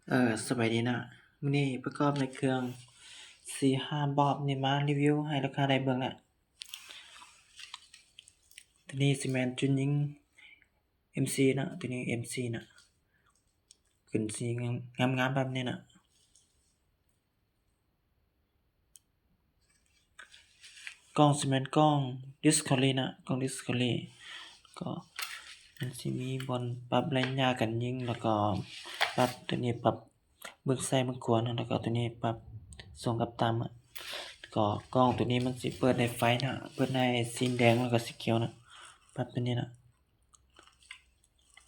ເອີ ສະບາຍດີນະ. ມື້ນີ້ປະກອບໃນເຄື່ອງສີ່ຫ້າບອບນີ້ມາຣີວິວໃຫ້ລູກຄ້າໄດ້ເບິ່ງນະ. ຕົວນີ້ຊິແມ່ນຈຸນຍິງເອັມຊີນະ, ຕົວນີ້ເອັມຊີນະ, ຂຶ້ນສີງາມໆແບບນີ້ນະ. ກ້ອງຊິແມ່ນກ້ອງດິສຄັຟເວີຣີນະ, ກ້ອງດິສຄັຟເວີຣີ ກໍມັນຊິມີບ່ອນປັບໄລຍະການຍິງ ແລ້ວກໍປັບຕົວນີ້ປັບເບິ່ງຊ້າຍເບິ່ງຂວານະ, ແລ້ວກໍຕົວນີ້ປັບສູງກັບຕ່ຳນະ. ກໍກ້ອງຕົວນີ້ມັນຊິເປີດໄດ້ໄຟນະ, ເປີດໄດ້ສີແດງ ແລ້ວກໍສີຂຽວນະ, ປັບຕົວນີ້ນະ.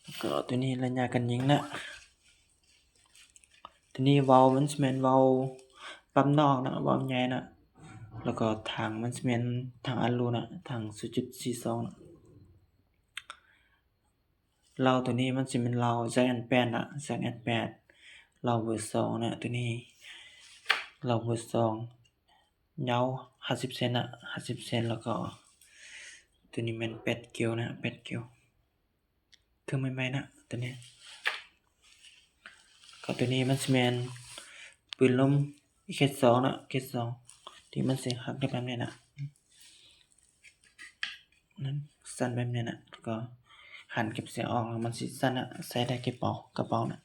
ແລ້ວກໍຕົວນີ້ໄລຍະການຍິງນະ. ຕົວນີ້ເບົາ ມັນຊິແມ່ນເບົາປັບນອກນະ, ເບົາໃຫຍ່ນະ, ແລ້ວກໍຖັງມັນຊິແມ່ນຖັງອັດຮູນະ, ຖັງສູນຈຸດສີ່ສອງນະ. ເລົາຕົວນີ້ມັນຊິແມ່ນເລົາແຈັກອັນແປດນະ, ແຈັກອັນແປດ, ເລົາເບີສອງນະ. ຕົວນີ້ເລົາເບີສອງ ຍາວຫ້າສິບເຊັນນະ, ຫ້າສິບເຊັນ, ແລ້ວກໍຕົວນີ້ແມ່ນແປດກິວນະ, ແປດກິວ. ເຄື່ອງໃໝ່ໆນະຕົວນີ້. ກໍຕົວນີ້ມັນຊິແມ່ນປືນລົມເຄສອງນະ, ເຄສອງ ທີ່ມັນຊິຫັກໄດ້ແບບນີ້ນະ, ນັ້ນ ສັ້ນແບບນີ້ນະ, ແລ້ວກໍຫັນເກັບສຽງອອກ ແລ້ວມັນຊິສັ້ນນະ, ໃສ່ໄດ້ກະເປົາ, ກະເປົານະ.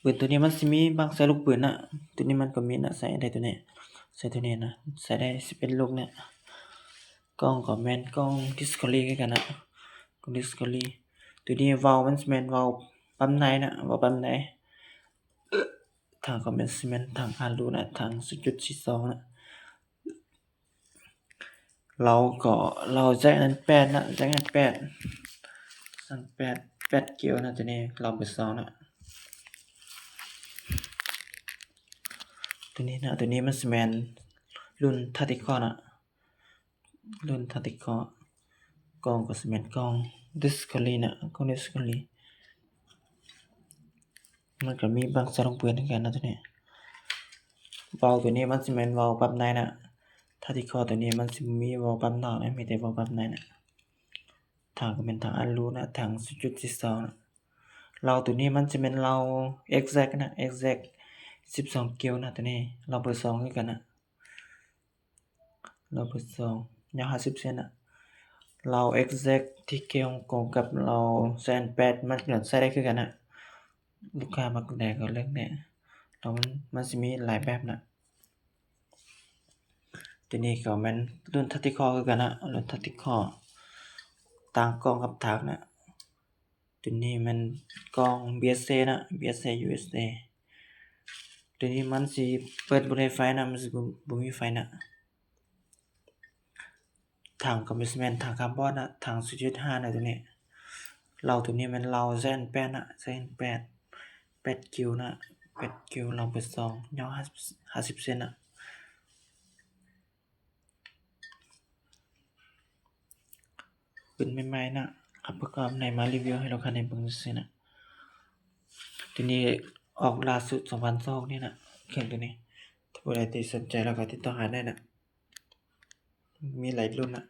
ປືນຕົວນີ້ມັນຊິມີບັ້ງໃສ່ລູກປືນນະ, ຕົວນີ້ມັນກໍມີນະ, ໃສ່ໄດ້ຕົວນີ້, ໃສ່ຕົວນີ້ນະ, ໃສ່ໄດ້ສິບເອັດລູກນະ. ກ້ອງກໍແມ່ນກ້ອງດິສຄັຟເວີຣີຄືກັນນະ, ກ້ອງດິສຄັຟເວີຣີ. ຕົວນີ້ເບົາມັນຊິແມ່ນເບົາປັບໃນນະ, ເບົາປັບໃນ. ຖັງກໍແມ່ນຊິແມ່ນຖັງອັດຮູນະ, ຖັງສູນຈຸດສີ່ສອງນະ. ເລົາກໍເລົາແຈັກອັນແປດນະ, ແຈັກອັນແປດ, ອັນແປດ, ແປດກິວນະ, ຕົວນີ້ເລົາເບີສອງນະ. ຕົວນີ້ນະ, ຕົວນີ້ມັນຊິແມ່ນລຸ້ນທາກຕິຄໍນະ, ລຸ້ນທາກຕິຄໍ. ກ້ອງກໍຊິແມ່ນກ້ອງດິສຄັຟເວີຣີນະ, ກ້ອງດິສຄັຟເວີຣີ. ມັນກໍມີບັ້ງໃສ່ລູກປືນຄືກັນນະຕົວນີ້. ເບົາຕົວນີ້ມັນຊິແມ່ນເບົາປັບໃນນະ, ທາກຕິຄໍຕົວນີ້ມັນຊິບໍ່ມີເບົາປັບນອກນະ, ມີແຕ່ເບົາປັບໃນນະ. ຖັງກໍແມ່ນຖັງອັດຮູນະ, ຖັງສູນຈຸດສີ່ສອງນະ. ເລົາຕົວນີ້ມັນຊິແມ່ນເລົາເອັກແຊັກນະ, ເອັກແຊັກສິບສອງກິວນະ, ຕົວນີ້ເລົາເບີສອງຄືກັນນະ. ເລົາເບີສອງ ຍາວຫ້າສິບເຊັນນະ. ເລົາເອັກແຊັກທີ່ກ່ຽວກົງກັບເລົາແສນແປດ ມັນກໍໃຊ້ໄດ້ຄືກັນນະ. ລູກຄ້າມັກແນວໃດກໍເລືອກແນວ, ແລ້ວມັນ ມັນຊິມີຫຼາຍແບບນະ. ຕົວນີ້ກໍແມ່ນລຸ້ນທາກຕິຄໍຄືກັນນະ, ລຸ້ນທາກຕິຄໍ ຕ່າງກ້ອງກັບຖັງນະ. ຕົວນີ້ແມ່ນກ້ອງບີເອັສເອນະ, ບີເອັສເອ ຢູເອັສເອ. ຕົວນີ້ມັນຊິເປີດບໍ່ໄດ້ໄຟນະ, ມັນຊິບໍ່ ບໍ່ມີໄຟນະ. ຖັງກໍແມ່ນຊິແມ່ນຖັງຄາບອນນະ, ຖັງສູນຈຸດຫ້ານະຕົວນີ້. ເລົາຕົວນີ້ແມ່ນເລົາແສນແປດນະ, ແສນແປດ, ແປດກິວນະ, ແປດກິວ, ເລົາເບີສອງ ຍາວຫ້າສິບ ຫ້າສິບເຊັນນະ. ເປັນໃໝ່ໆນະ, ເອົາປະກອບໃນມາຣີວິວໃຫ້ລູກຄ້າໄດ້ເບິ່ງຊື່ໆນະ. ຕົວນີ້ອອກລ່າສຸດສອງພັນຊາວຫົກນີ້ນະ, ເຄື່ອງຕົວນີ້. ຖ້າຜູ້ໃດທີ່ສົນໃຈແລ້ວກໍຕິດຕໍ່ຫາໄດ້ນະ, ມີຫຼາຍລຸ້ນນະ.